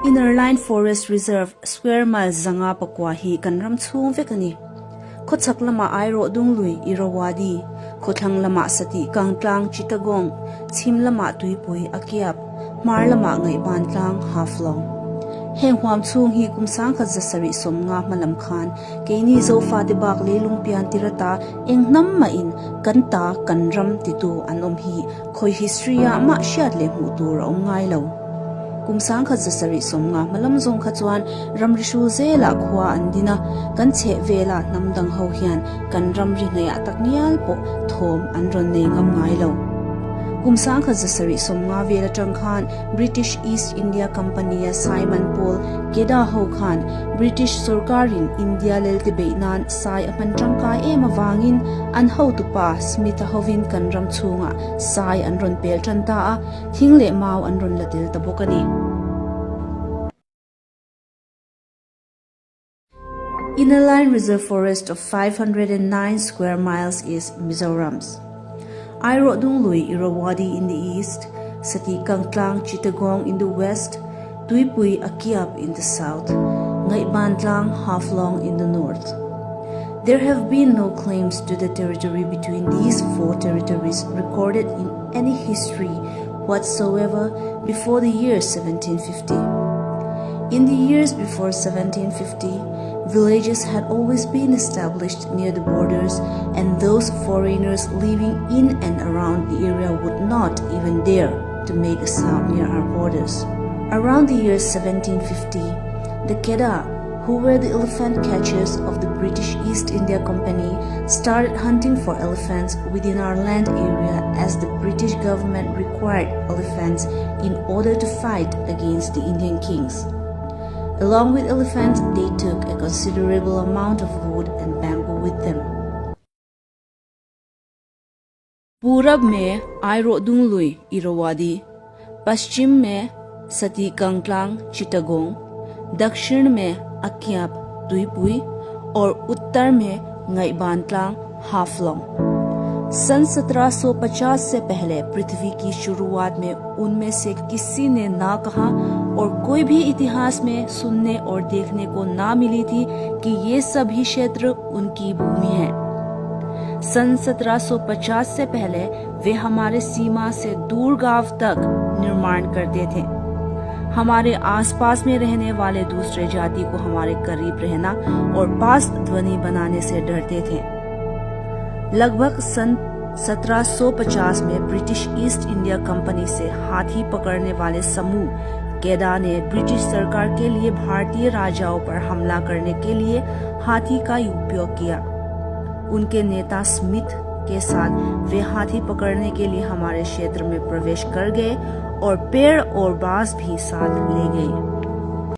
Inner Line Forest Reserve, square mile 500 pakua hi kan ram chhung vek a ni. Khawchhak lamah Airawh Dunglui, Irrawaddy, khawthlang lamah Satih Kangtlang, Chittagong, chhim lamah Tuipui, Akyab, hmar lamah Ngaihban Tlang, Haflong. Heng huam chhung hi kum 1750 hma lam khan keini Zofate bak leilung pian tirata eng hnam mahin kan ta kan ram titu an awm hi Khawi history ah mah hriat leh hmuh tur a awm ngai lo. Kum 1750 hma lam zawng kha chuan ramri hrul zelah khua an din a, kan chheh velah hnam dang ho hian kan ramri hnaihah tak ngial pawh thawm an rawn nei ngam ngai lo. Kum 1750 vel atang khan British East India Company a Simon Paul Keda ho khan British sorkarin India lelte beih nan sai a hman tangkai em avangin an hotupa Smith-a hovin kan ram chhungah sai an rawn pel tan ta a, thing leh mau an rawn la tel ta bawk a ni. Inner Line Reserve Forest of 509 square miles is Mizoram's. Airawhdunglui Irrawaddy in the east, Satikangtlang Chittagong in the west, Tuipui Akyab in the south, Ngaihbantlang Haflong in the north. There have been no claims to the territory between these four territories recorded in any history whatsoever before the year 1750. In the years before 1750, villages had always been established near the borders, and those foreigners living in and around the area would not even dare to make a sound near our borders. Around the year 1750, the Kedah, who were the elephant catchers of the British East India Company, started hunting for elephants within our land area as the British government required elephants in order to fight against the Indian kings. Along with elephants, they took a considerable amount of wood and bamboo with them. पूरब में आयरोदुंगलुई इरोवादी पश्चिम में सती कंगक्लांग चिटागोंग दक्षिण में अक्याप तुईपुई और उत्तर में ngaibantlang हाफलोंग सन 1750 से पहले पृथ्वी की शुरुआत में उनमें से किसी ने ना कहा और कोई भी इतिहास में सुनने और देखने को ना मिली थी कि ये सभी क्षेत्र उनकी भूमि है। सन 1750 से पहले वे हमारे सीमा से दूर गांव तक निर्माण करते थे। हमारे आसपास में रहने वाले दूसरे जाति को हमारे करीब रहना और पास ध्वनि बनाने से डरते थे। लगभग सन 1750 में British east India company से हाथी पकड़ने वाले समूह केदा ने ब्रिटिश सरकार के लिए भारतीय राजाओं पर हमला करने के लिए हाथी का उपयोग किया। उनके नेता स्मिथ के साथ वे हाथी पकड़ने के लिए हमारे क्षेत्र में प्रवेश कर गए और पेड़ और बांस भी साथ ले गए।